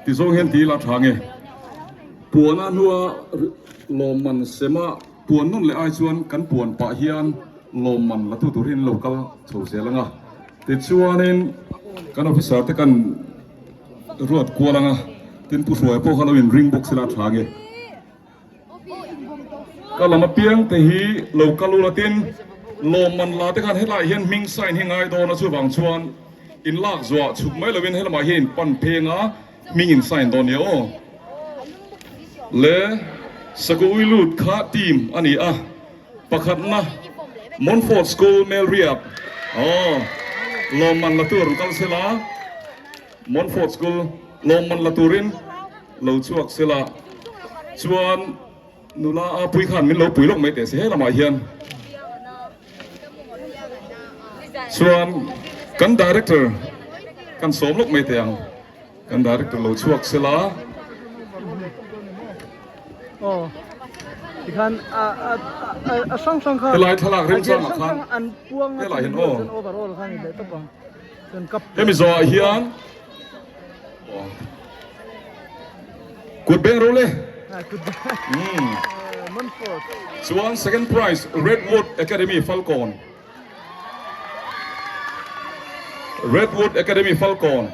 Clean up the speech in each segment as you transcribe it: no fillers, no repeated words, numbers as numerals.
Ti zawng hian ti ila tha nge. Puan a hnua lawmman sema puan nawn leh ai chuan kan puan pah hian lawmman la tu tur hi an lo kal chho zel ang a. Tichuanin kan officer te kan ruat kual ang a, tin Pu Hruaia pawh kha lo inring bawk sela tha nge. Ka lam apiang te hi lo kal ula tin lawmman la te khan helaiah hian hming sign hi ngai dawn a chuvang chuan in lak zuah chhuk mai lovin helamah hian in pan pheng a hming in sign dawn nia aw. Le Sakuui lut kha team a ni a pakhatna Montfort School Melriat aw lawmman la tur an kal sela Montfort School lawmman la turin Lo chhuak sela chuan nula a pui khan min lo pui lawk mai teh se he lamah hian chuan kan director kan sawm lawk mai teh ang kan director lo chhuak sela. Aw tikhan a a a hrang hrang kha helai thlalak remchangah khan an puang a helai hian aw overall khan i leh tawp ang chuan cup hemi zawhah hian Kut beng ro le. Chuan second prize Redwood Academy Falkawn. Redwood Academy Falkawn.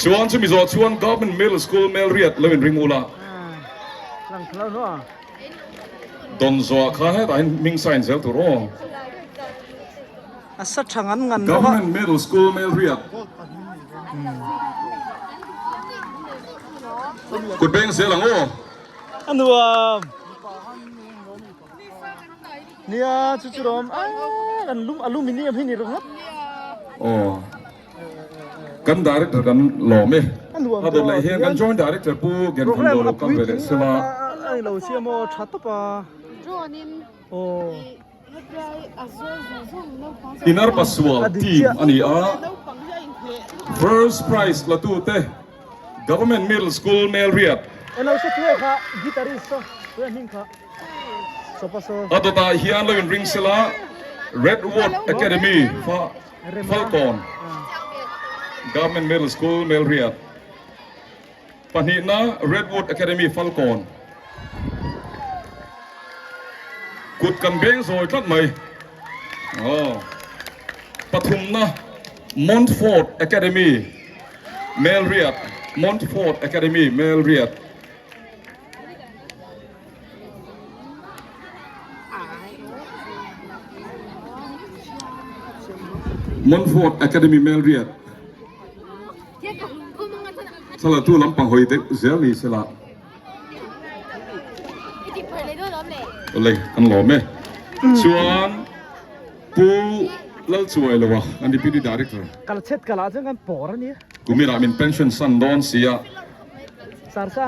Chuan chumi zawh chuan Government Middle School Melriat lo inring ula. Don zawh kha hetah hian hming sign zel tur aw. A sa tha ngan ngan bawk a. Government Middle School Melriat. Kut beng zel ang aw. A nuam. Nia chu chu rawm a kan lum aluminium hi ni ringawt. Aw. Kan director kan lawm e. A nuam A dawt leh hian kan joint director Pu Genkham Dawr lo kal ve leh sela. A lo siam aw tha tawp a. Drone in. Aw. Inar Pasual team a ni a, first prize la tute Government Middle School Melriat. A dawtah hian lo inring sela Redwood Academy Falkawn Government Middle School Melriat. Pahnihna Redwood Academy Falkawn kut kan beng zawi tlat mai. Aw. Pathumna Montfort Academy Melriat Montfort Academy Melriat. Montfort Academy Melriat. Thlalak tu lampang hawi deuh zel ni sela. Awle kan lawm e. Chuan Pu Lalchuai lo a kan Deputy Director. Kal chet kal ah chuan kan pawr a nia. Kumirah min pension san dawn sia.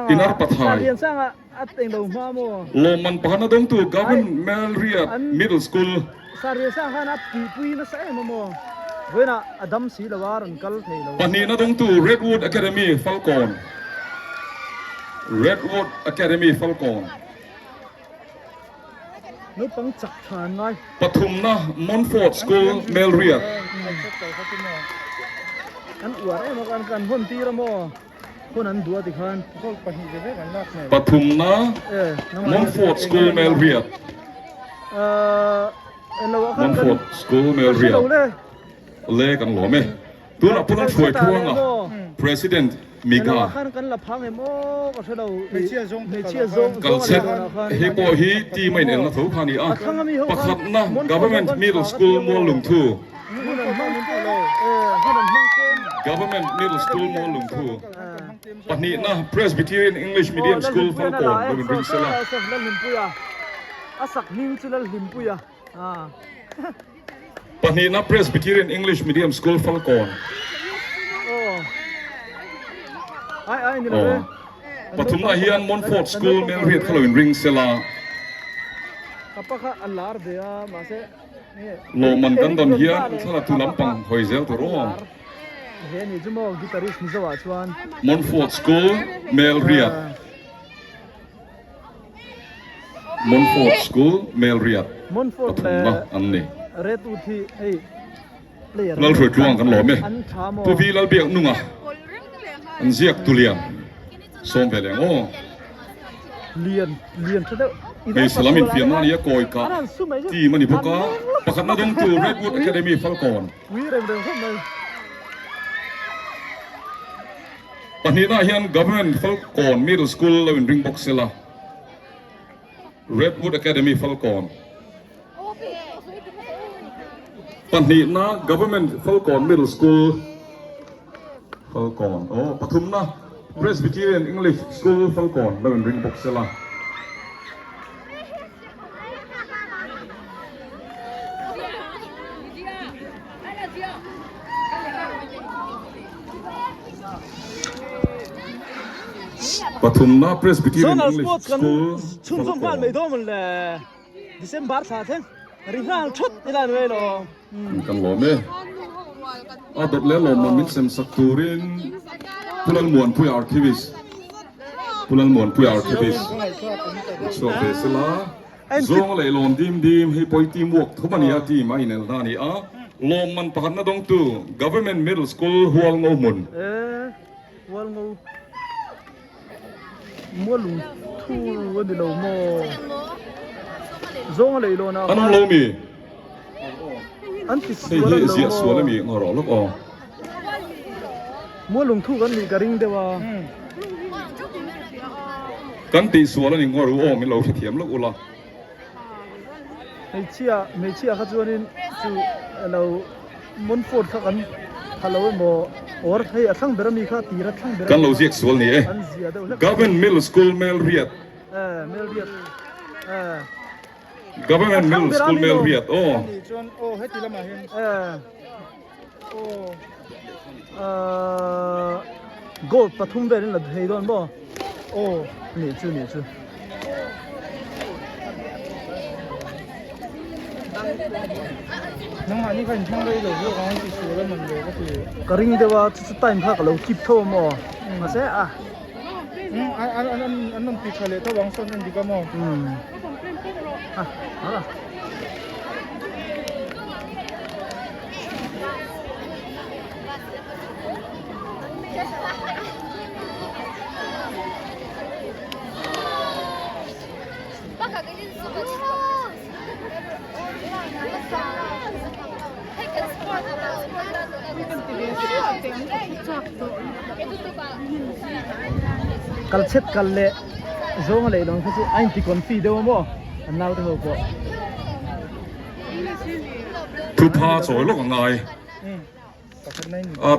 Inar Pathai. Lawmman pakhat na dawngtu Government Melriat Middle School. Pahnihna dawngtu Redwood Academy Falkawn. Redwood Academy Falkawn. Pathumna Montfort School Melriat. Pathumna Montfort School Melriat Montfort School Melriat le kan lawm e. Tunah pawh an hruai thuang a, President Miga. Kalchhet hei pawh hi team a inelna tho kha a ni a. Pakhatna Government Middle School Muallungthu. Government Middle School Muallungthu Pahnihna Presbyterian English Medium School Falkawn lo inring sela. Pahnihna Presbyterian English Medium School Falkawn Aw Pathumna hian Montfort School Melriat kha lo inring sela. Lawmman kan dawn hian thlalak tu lampang hawi zel tur aw. Montfort School, Melriat. Montfort School, Melriat pathumna an ni. Lalhruaitluang kan lawm e. Pu Vi Lalbiaknunga. An ziak tu lian sawm ve leng aw. Lian lian tha deuh. Hmeichhe lam infiamna a ni a, kawi kah team a ni bawk a, pakhatna dawngtu Redwood Academy Falkawn. Pahnihna ah hian Government Falkawn Middle School lo inring bawk sela, Redwood Academy Falkawn. Pahnihna Government Falkawn Middle School Falkawn aw pathumna Presbyterian English School Falkawn lo inring bawk sela. Pathumna Presbyterian Zonal English Sports kan School chhunzawm nghal Falkawn. mai dawn le. December thla thleng ri nghal thawt ila ni mai lo. Kan lawm e. A dawt leh lawmman min sem sak turin Pu Lalmuanpuia Archivist Pu Lalmuanpuia Archivist chhuak ve sela. Zawng leh lawm dim dim hei pawi team work thum a ni a, team a inelna a ni a. Lawmman pakhatna dawngtu Government Middle School Hualngo hmun. Hualngo Mualung thu a ni lo maw? Zawng a lei lawn ah An awm lo mi? An ti Hei sual hi an lo ziah sual maw? a mi ngaw rawh lawk aw. Mualung thu kan nih ka ring deuh a. Kan tih sual a ni ngaw ru aw min lo hrethiam lawk ula. Hmeichhia hmeichhia kha chuanin chu elo Montfort kha kan tha lo emaw or hei a thlang ber ami kha tir a thlang ber Kan lo ziak sual ni e. An zia deuh hlek. Government Middle School Melriat. Eh Melriat eh. Government Middle School Melriat aw. Ani chuan aw heti lamah hian. Eh. Aw. Eh gold pathum velin la thei dawn maw? Aw. Nih chu nih chu. Nangmah ni kha in hmang rei lo zawk ang ti sual a man lo ka ti. Ka ring deuh a chu chu time kha ka lo keep tho a maw mahse a. An an an an rawn ti tha leh tho ang sawn en dik a maw. Umm a a. Kal chhet kal leh zawng a leh dawn kha chu a inti confi deuh a maw an naute ho pawh. Thupha chawi lawk a ngai a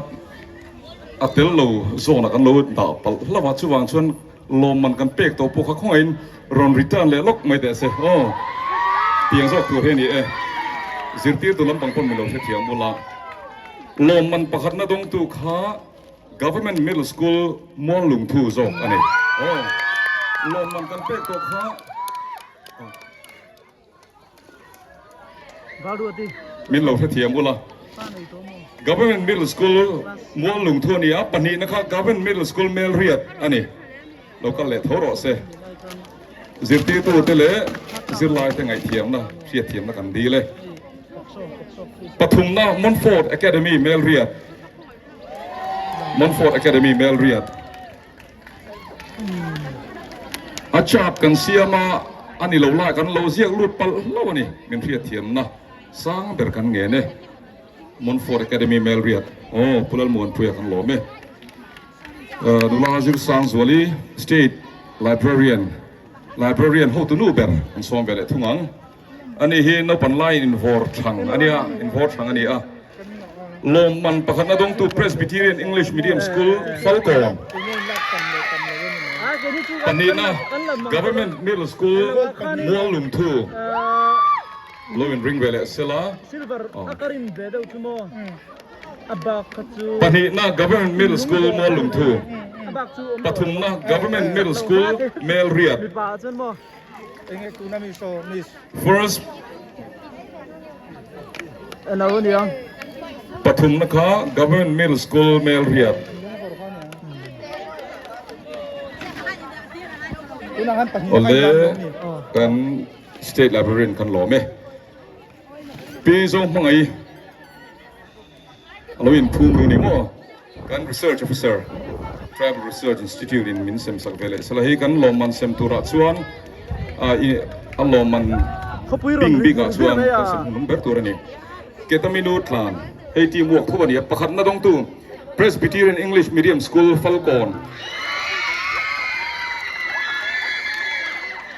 a tel lo zawnah kan lo dah palh hlauh a chuvang chuan Lawmman kan pek tawh pawh kha khawngaihin rawn return leh lawk mai teh se aw. Tiang zawk tur hi a ni e. Zirtirtu lampang pawn min lo hrethiam ula. Lawmman pakhatna dawngtu kha Government Middle School Muallungthu zawk a ni aw. Lawmman kan pek tawh kha Min lo hrethiam ula. Government Middle School Muallungthu a ni a, pahnihna kha Government Middle School Melriat a ni. Lo kal leh tho rawh se. Zirtirtu te leh zirlai te ngaihthiamna, hriatthiamna kan dil e. Pathumna Montfort Academy Melriat. Montfort Academy Melriat. A chart kan siam a, a ni lo lai kan lo ziak lut palh hlauh a ni. Min hriatthiamna sang ber kan ngen e. Montfort Academy Melriat aw Pu Lalmuanpuia kan lawm e. Nula Zirsangzuali State Librarian Librarian hotu nu ber an sawm ve leh thung ang. Ani hi naupan laiin invawr thlang a nia, invawr thlang a ni a. Lawmman pakhatna dawngtu Presbyterian English Medium School, Falkawn. Pahnihna Government Middle School, Muallungthu. Lo inring ve leh sela. Pahnihna Government Middle School, Muallungthu. Pathumna Government Middle School, Melriat. First Pathumna kha Government Middle School Melriat. Awle kan State Librarian kan lawm e. Pi Zohmangai a lo inphum ru ni maw? Kan Research Officer. Tribal Research Institute in min sem sak ve leh sela hei kan lawmman sem turah chuan a lawmman bing bikah chuan kan sem hmunlung ber tur a ni. Ketaminu tlan hei team work tho a ni a, pakhatna dawngtu Presbyterian English Medium School Falkawn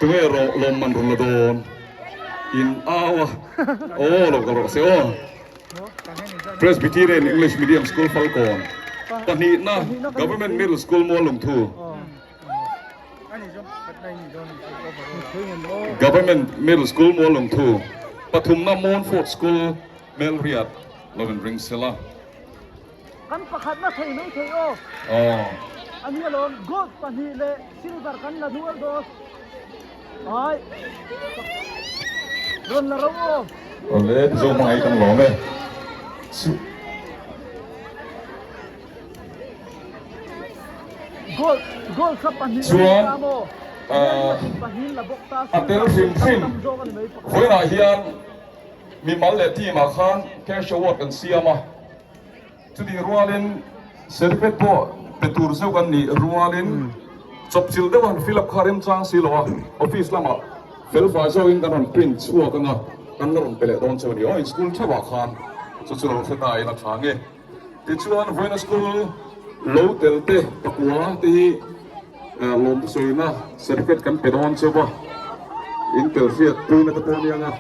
tunge rawh lawmman rawn la dawn in au a aw lo kal rawh se aw. Presbyterian English Medium School Falkawn pahnihna Government Middle School Muallungthu Government Middle School Muallungthu pathumna Montfort School Melriat lo in ring sela. Kan pakhatna thei mai thei aw. Aw. A nia lawm gold pahnih leh silver kan la nual dawn. Ai. Rawn la ro aw. Awle Mizo hmangaih kan lawm e. Chu. Gold gold kha pahnih Chuan la maw. ah, Pahnih la bawk ta. a tel hrim hrim vawiinah hian mimal leh team ah khan cash award kan siam a. Chutih rualin certificate pawh pe tur zeuh kan nih rualin chawpchilh deuh han fill up kha remchang si lo a, office lamah felfai zawkin kan rawn print chhuak anga kan la rawn pe leh dawn cheu a ni aw, in school theuhah khan chu chu lo hre ta in a tha nge. Tichuan vawiina school lo tel te pakua te hi lawmthu sawina certificate kan pe dawn cheu a, in tel hriat puina te pawh a ni anga.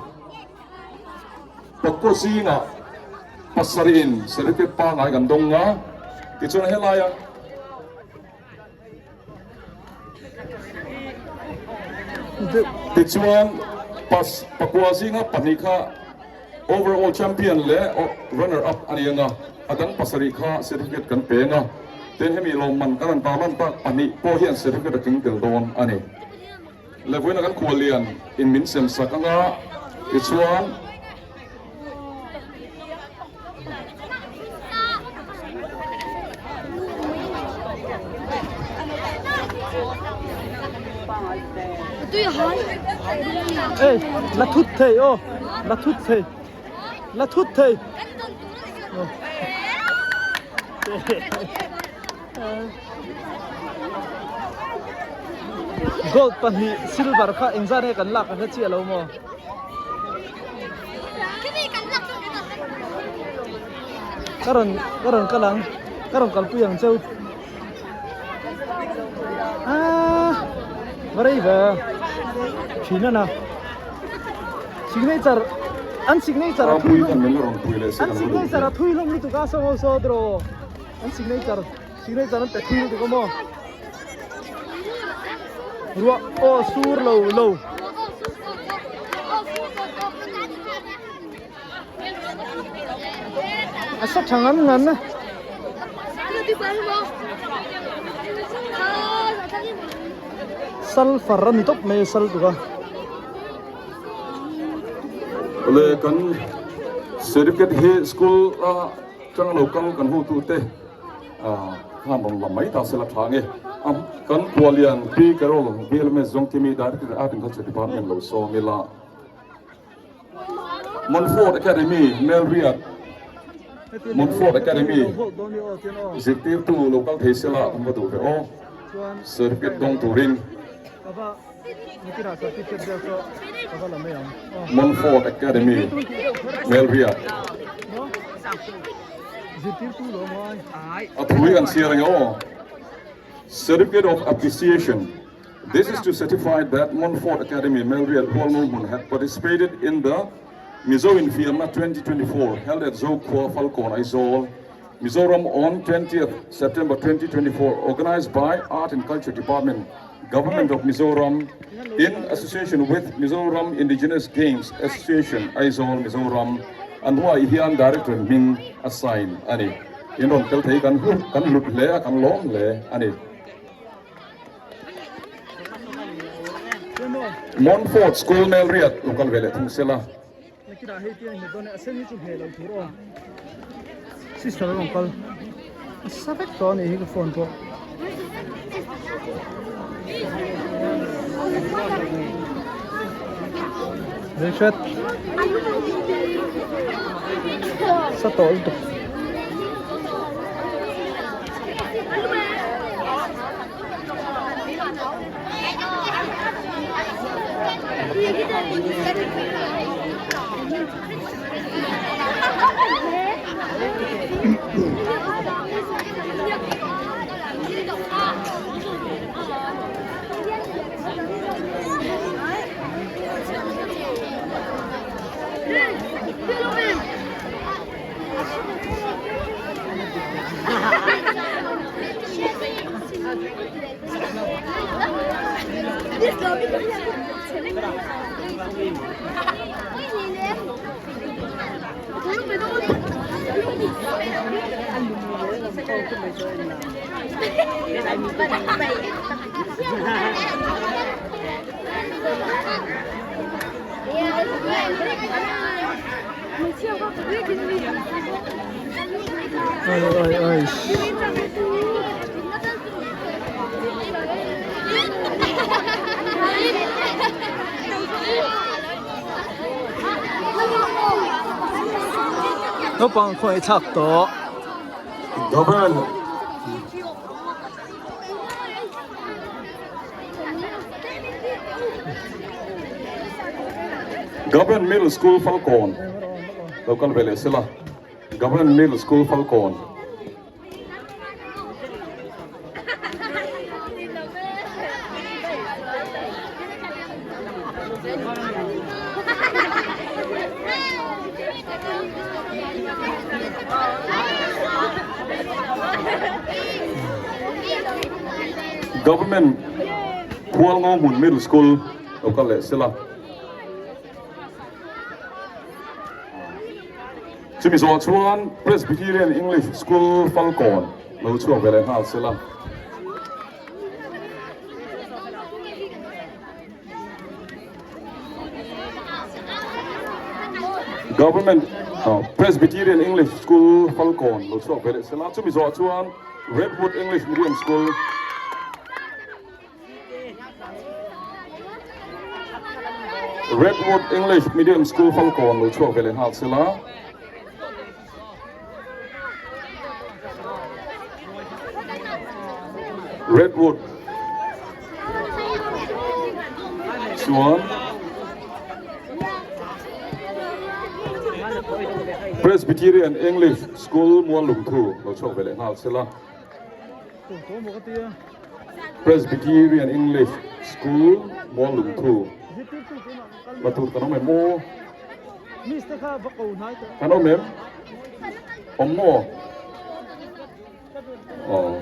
Pakkaw zingah pasarih in certificate pangngai kan dawng a, tichuan helaia tichuan pas pakua zinga pahnih kha overall champion leh runner up a ni ang a, a dang pasarih kha certificate kan peng a, tin hemi lawmman kan rawn tarlan tak pahnih pawh hian certificate a tling tel dawn a ni. Levuina kan khuallian in min sem sak anga tichuan Ê, la thut thei ô, la thut thei, la thut thei. Gold pahnih silver kha engzat nge kan lak kan hre chiah lo maw? Ka rawn ka rawn kal ang ka rawn kalpui ang cheu ah va rei ve thin a na signature an signature a thui hlawm an signature a thui hlawm lutuk a saw saw draw. An signature signature an pe thui lutuk a maw? Ruah aw sur lo lo. A sa tha ngan ngan a. Sal far a ni tawp mai a sal tuk a. Awle kan certificate hi school a. Chang lo kal kan hotute khan rawn la mai ta sela tha nge. Kan Pualian Pi Carol BLMS Zawngkimi Director Art and Culture Department lo sawm ila. Montfort Academy Melriat Montfort Academy zirtirtu lo kal thei sela kan va duh ve aw. Certificate dawng turin. Montfort Academy, Melriat. A thui kan chhiar ang e aw. Certificate of Appreciation This is to certify that Montfort Academy, Melriat, Hualngohmun had participated in the Mizo Infiamna 2024 held at Zokhua, Falkawn, Aizawl, Mizoram on 20th September 2024 organized by Art and Culture Department, Government of Mizoram in association with Mizoram Indigenous Games Association, Aizawl, Mizoram. An hnuaiah hian Director hming a sign a ni. In rawn tel thei kan hlut kan hlut hle a, kan lawm hle a ni. Montfort School Melriat lo kal ve leh thung sela. Nakinah hei tiang hmet dawn e, a sen hi chu hmeh lo tur aw. Sister a rawn kal a sa vek tawh a nih hi ka phone pawh. Rei hret. Sa tawh lutuk. Oi oi oi. Naupang khawngaih thlak tawh. Government Middle School Falkawn lo kal ve leh sela Government Middle School Falkawn. Government Khualngo hmun Middle School lo kal leh sela. Chumi zawh chuan Presbyterian English School Falkawn lo chhuak ve leh nghal sela. Government Presbyterian English School Falkawn lo chhuak ve leh sela. Chumi zawh chuan Redwood English Medium School Redwood English Medium School Falkawn lo chhuak ve leh nghal sela. Redwood chuan Presbyterian English School Muallungthu lo chhuak ve leh nghal sela. Presbyterian English School Muallungthu la tur kan awm em aw? Kan awm em? Awm maw? Aw.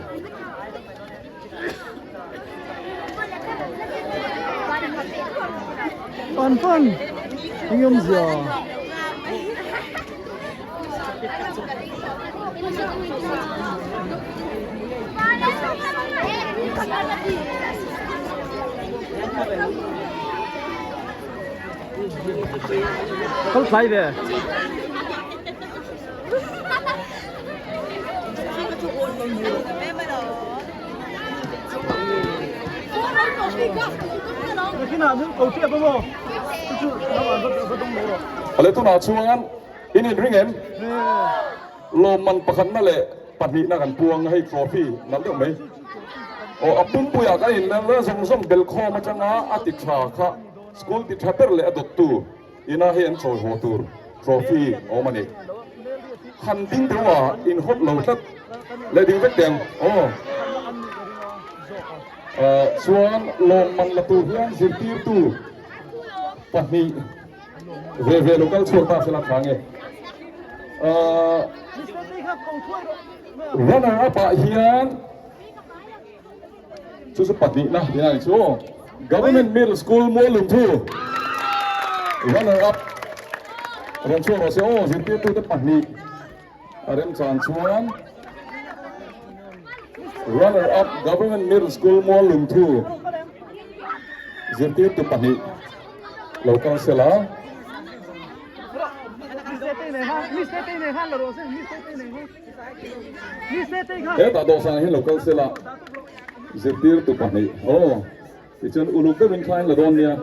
Pan pan eng awmzia. Kal thlai ve. Ale tunah chuan in inring em? Lawmman pakhatna leh pahnihna kan puang a, hei trophy nalh deuh mai. Aw a pumpuiah kan inleng zawng zawng belkhawm atanga a ti tha kha school ti tha ber leh a dawttu ina hei an chawi haw tur trophy a awm a ni. Han ding deuh a in hawt lo tlat leh ding vek teh ang aw. Chuan lawmman la tur hian zirtirtu pahnih Ve ve lo kal chhuak ta sela tha nge. Runner up ah hian chu chu pahnihna tih a ni chu aw. Government Middle School Muallungthu runner up rawn chhuak rawh se aw zirtirtute pahnih a remchan chuan runner up Government Middle School Muallungthu zirtirtu pahnih Lo kal sela. Hetah dawhsan ah hian lo kal sela zirtirtu pahnih aw tichuan uluk deuhin thlain la dawn nia.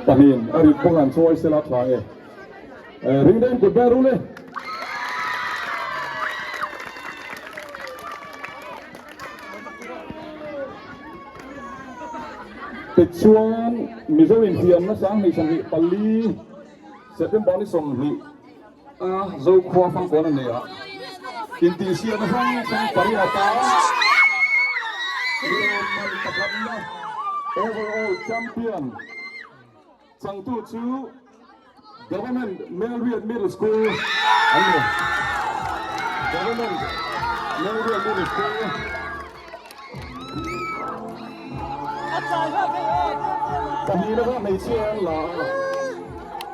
Pahnihin a rit bawk an chawi sela tha nge. Ring deuhin kut ber rul e. Tichuan, Mizo infiamna 2024, September ni 20 a Zokhua Fangkawn a nei a, intihsiakna hrang hrang pariat a lawmman pakhatna, Overall Champion, changtu chu Government Melriat Middle School an ni. Government Melriat Middle School. Pahnihna kha hmeichhia an la a,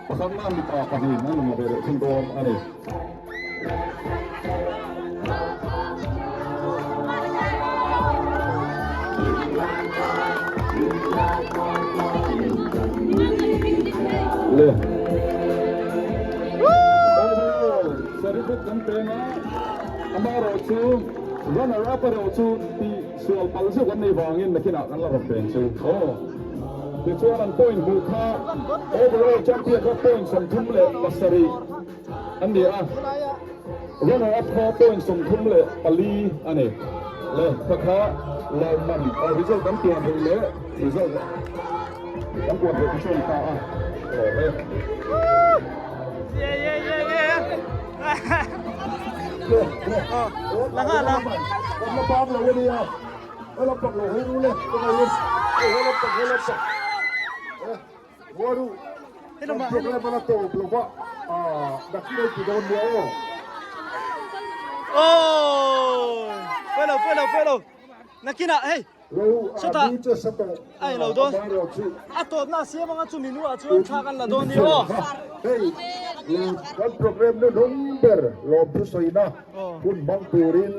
pakhatna mipa pahnih an rawn la ve leh thung dawn a ni. Le. Overall certificate kan peng a, amaherawhchu runner up erawh chu tih sual palh zeuh kan nei vangin nakinah kan la rawn peng chu aw. Tichuan an point hmuh kha overall champion kha point 37 an ni a, runner up kha point 34 a ni. Le kha kha lawmman result kan tuan theih leh result kan tuan theih te chu a ni ta a, lawm e. Nakinah hei sawtah a ilo dawn a tawpna a siam anga chumi hnuah chuan thla kan la dawn ni aw. Hei kan program nu hnung ber lawmthu sawina hun hmang turin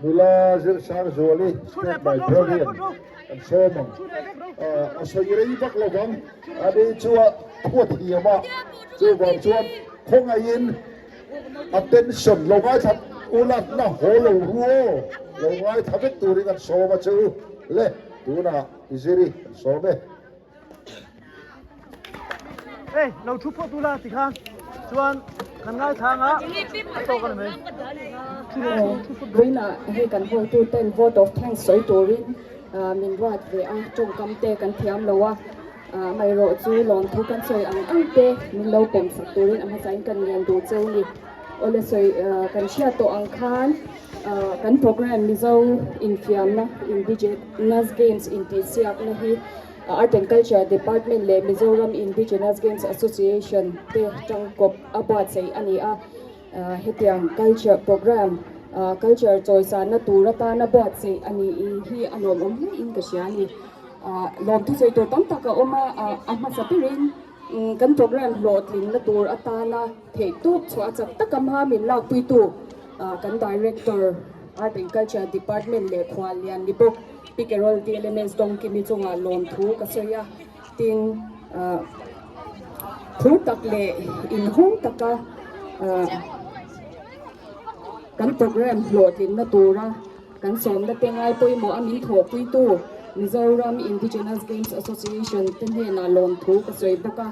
Nula Zirsangzuali State Librarian kan sawm ang. A sawi rei vak lo vang. Ani chu a thu a thiam a, chuvang chuan khawngaihin attention lo ngaithla ula na haw lo ru aw, lo ngaithla vek turin kan sawm a che u le, tunah i ziri kan sawm e. Hey, lo thu phawt ula ti khan chuan kan ngaithla anga a tawk a ni mai. Vawiinah hei kan hawltu ten vote of thanks sawi turin min ruat ve a, tawngkam te kan thiam lo a, amaherawh chu lawmthu kan sawi ang ang te min lo pawm sak turin a hmasain kan ngen duh cheu ni. Awle sawi kan hriat tawh ang khan kan program Mizo infiamna Indigenous Games intihsiakna hi Art and Culture Department leh Mizoram Indigenous Games Association te tangkawp a buatsaih a ni a. Hetiang culture programme, culture chawisanna tur atana buatsaih a ni hi a lawmawm hle in ka hria a ni. Lawmthu sawi tur tam tak a awm a, a hmasa berin kan programme hlawhtlinna tur atana theihtawp chhuah chak taka hma min lakpuitu kan Director, Art and Culture Department leh Khuallian ni bawk Pi Carol TLMS Dawngkimi chungah lawmthu ka sawi a, tin phur tak leh inhawng taka kan programme hlawhtlinna tura kan sawmna te ngai pawimawh a min thawhpuitu Mizoram Indigenous Games Association te hnenah lawmthu ka sawi bawk a,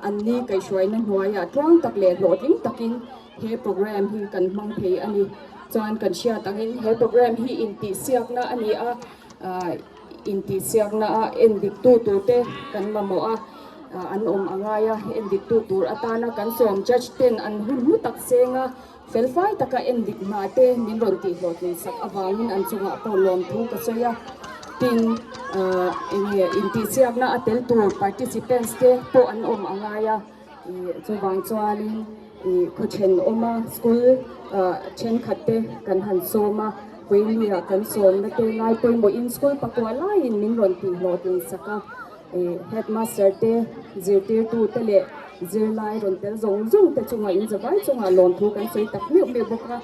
anni kaihhruaina hnuaiah tluang tak leh hlawhtling takin He program hi kan hmang thei a ni. Chuan kan hriat angin he program hi intihsiakna a ni a, intihsiakna a endiktu turte kan mamawh a, an awm a ngai a, endiktu tur atana kan sawm judge ten an hun hlu tak seng a, felfai taka endik hna te min rawn tihhlawhtlin sak avangin an chungah pawh lawmthu ka sawi a. Tin, enge intihsiakna a tel tur participants te pawh an awm a ngai a. Chuvang chuanin khaw thenawma school thenkhat te kan han sawm a, Puiluia kan sawmna te ngai pawimawhin school pakua laiin min rawn tihhlawhtlin sak a, headmaster te, zirtirtu te leh zirlai rawn tel zawng zawng te chungah in zavai chungah lawmthu kan sawi tak meuh meuh bawk a.